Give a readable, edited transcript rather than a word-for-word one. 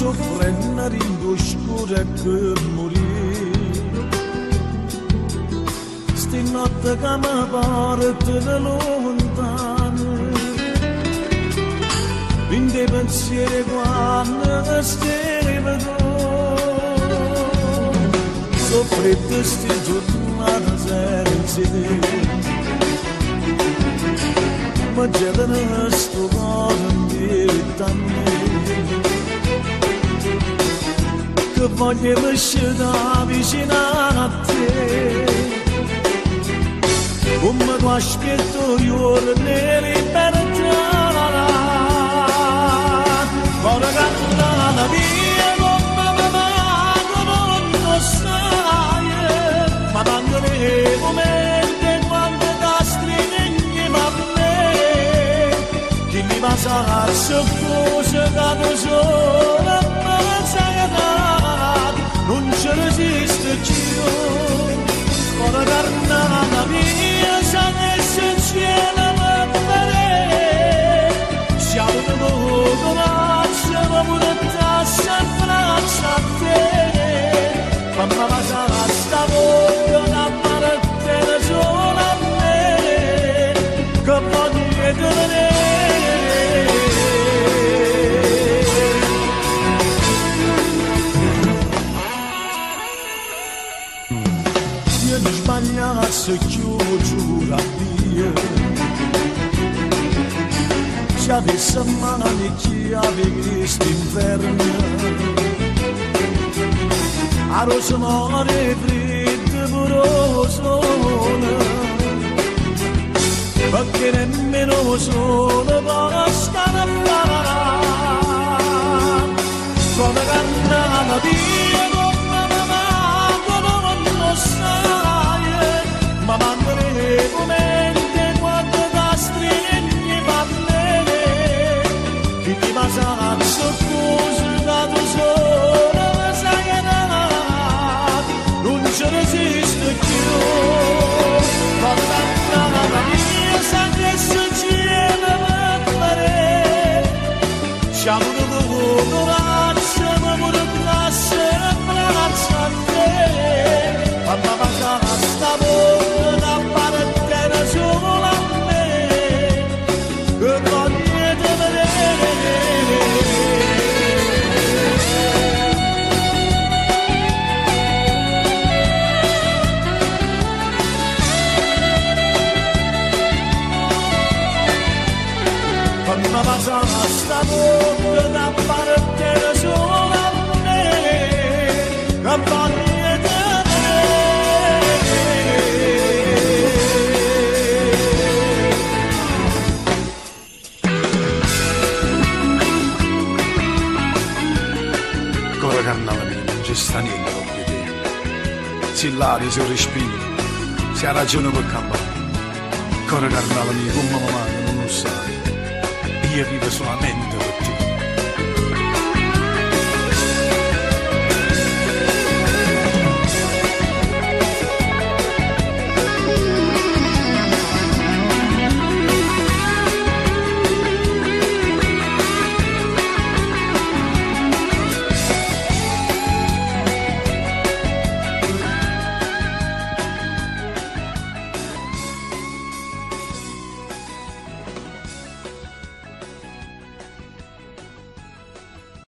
Soffrendo dint' 'o scuro e che murì. Sti notte che mi portano lontano, dint' 'e pensieri quando stevo tu. Soffretto sti giornate senza te. Ma gelano sto core 'mpietto a me. Che voglio mi scetà vicino a te. Come tu aspetto juorno 'e libertà. Core carnale mio, comme me manco nun 'o ssaje, ma mancano 'e mumente quando t'astrigne a me. Chi mi vasasse cose che tu sola me sai dare, non ce resiste più. Core carnale mio, salesse in cielo per vedere, siamo di poco coraggio, ma pure tasse in braccio a te. Fammi vasare sta bocca che appartiene solo a me, che voglio te vedere. Io non sbagliasse più, giuro a Dio. Se avesse mano chiavi questo inferno, a rosa muore freddo pure 'o sole, perché nemmeno 'o sole può stare a fare. Come cannava via, come mi manco non lo sai, ma mancano i momenti quando t'astringi a me. Chi ti basasse cose che tu sola mi sai dare, non ce resiste più. Come cannava via, salesse in cielo per vedere, siamo di poco coraggio, ma pure tasse in braccio a te. Fammi vasare sta bocca che appartiene solo a me, che voglio te vedere. Fammi vasare sta bocca che appartiene solo a me, che voglio te vedere. Core carnale mio, non ci sta niente dopo di te. Se l'aria, se il respiro, se ha ragione per campare. Core carnale mio, come mi manca, non lo sai. Io vivo solamente